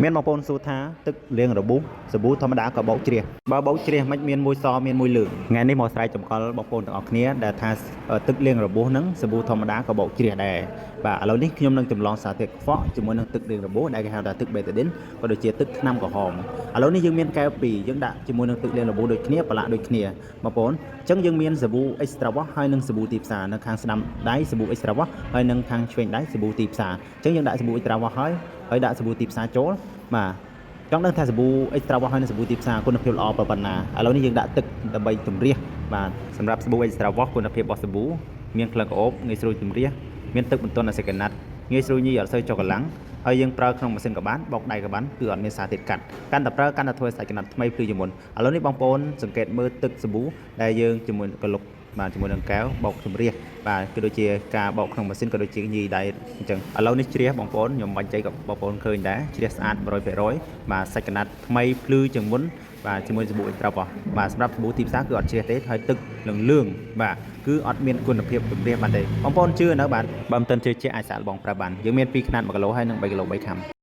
មានបងប្អូនសួរថាទឹកលាងរបួសសាប៊ូធម្មតាក៏បោកជ្រះបើបោកជ្រះមិនមានមួយសមានមួយលឿងថ្ងៃនេះមកស្រែកចំកល់បងប្អូនទាំងអស់គ្នាដែលថាទឹកលាងរបួសហ្នឹងសាប៊ូធម្មតាក៏បោកជ្រះដែរបាទឥឡូវនេះខ្ញុំនឹងចម្លងសារធាតុខ្វក់ជាមួយនឹងទឹកលាងរបួសដែលគេហៅថាទឹកបេតាឌីនក៏ដូចជាទឹកថ្នាំក្រហមឥឡូវនេះយើងមានកែវពីរយើងដាក់ជាមួយនឹងទឹកលាងរបួសដូចគ្នាប្រឡាក់ដូចគ្នាបងប្អូនអញ្ចឹងយើងមានសាប៊ូ extra wash ហើយនិងសាប៊ូទីផ្សារនៅខាងស្ដាំដៃសាប៊ូ extra wash ហើយនិងខាងឆ្វេងដៃសាប៊ូទីផ្សារអញ្ចឹងយើងដាក់សាប៊ូ extra wash ហើយហើយដាក់សាប៊ូទីផ្សារចូលបាទចង់ដឹងថាសាប៊ូ extra wash ហើយនិងសាប៊ូទីផ្សារគុណភាពល្អប៉ុណ្ណាឥឡូវនេះយើងដាក់ទឹកដើម្បីជម្រះបាទសម្រាប់សាប៊ូ extra wash គុណភាពរបស់សាប៊ូមានក្លិនក្រអូបងាយស្រួលជម្រះមានទឹកបន្ទន់អាស៊ីកាណាត់ងាយស្រួលញីអត់សូវចុះកម្លាំងហើយយើងប្រើក្នុងម៉ាស៊ីនក៏បានបោកដៃក៏បានគឺអត់មានសារធាតុកាត់កាន់តែប្រើកាន់តែធ្វើឲ្យសាច់កណាត់ថ្មីភ្លឺជាងមុនឥឡូវនេះបងប្អូនសង្កេតមើលទឹកសាប៊ូដែលយើងជាមួយកលុកបាទជាមួយនឹងកែវបោកជម្រះបាទគឺដូចជាការបោកក្នុងម៉ាស៊ីនក៏ដូចជាញីដៃអញ្ចឹងឥឡូវនេះជ្រះបងប្អូនខ្ញុំបាញ់ចៃក៏បងប្អូនឃើញដែរជ្រះស្អាត100%បាទសាច់កណាត់ថ្មីភ្លឺជាងមុនបាទជាមួយសាប៊ូអ៊ីត្រាប់បាទសម្រាប់សាប៊ូទីផ្សារគឺអត់ជ្រះទេហើយទឹកលឿងលឿងបាទគឺអត់មានគុណភាពជម្រះបានទេបងប្អូនជឿនៅបាទបើមិនទាន់ជឿជាក់អាចសាកល្បងប្រើបានយើងមានពីរខ្នាត1គីឡូហើយនិង3គីឡូ3ខាំ។